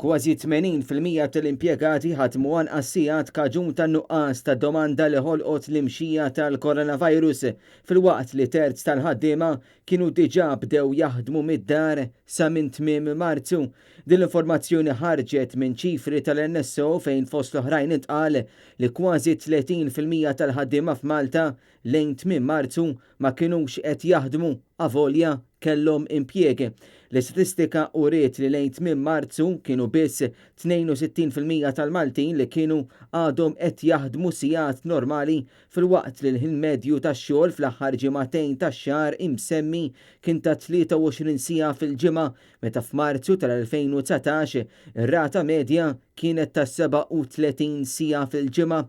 Kważi 80% tal-impjegati ħadmu anqas sigħat kaġun tan-nuqqas ta' domanda li ħolqot l-imxija tal-coronavirus, filwaqt li terz tal-ħaddiema kienu diġà bdew jaħdmu mid-dar sa minn tmiem Marzu. Din l-informazzjoni ħarġet minn ċifri tal-NSO fejn fost l-oħrajn intqal li kważi 30% tal-ħaddiema f'Malta lejn tmiem Marzu ma kinux qed jaħdmu avolja kellhom impjieg. L-istatistika uriet li lejn tmiem Marzu kienu biss 62% tal-Maltin li kienu għadhom qed jaħdmu sigħat normali, filwaqt li l-ħin medju tax-xogħol fl-aħħar ġimagħtejn tax-xahar imsemmi kien ta' 23 siegħa fil-ġimgħa, meta f'Marzu tal-2019 ir-rata medja kienet ta' 37 siegħa fil-ġimgħa.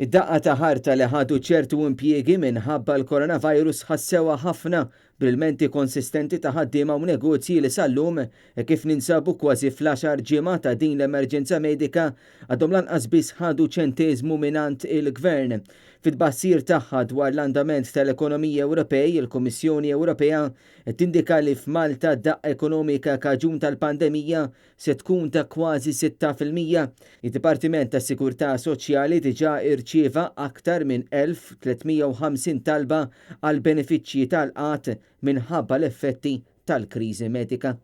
Id-daqqa ta' ħarta li ħadu ċertu impjiegi minħabba l-coronavirus ħassewha ħafna, b'ilmenti konsistenti ta' ħaddiema u negozji li sal-lum, kif ninsabu kważi fl-għaxar ġimgħa ta' din l-emerġenza medika, għadhom lanqas biss ħadu ċenteżmu mingħand il-Gvern. Fit-tbassir tagħha dwar l-andament tal-ekonomiji Ewropej, il-Kummissjoni Ewropea tindika li f'Malta d-daqqa ekonomika kaġun tal-pandemija se tkun ta' kważi 6%. Id-Dipartiment tas-Sigurtà Soċjali diġà irċieva aktar minn 1,350 talba għal benefiċċji tal-qgħad minħabba l-effetti tal-kriżi medika.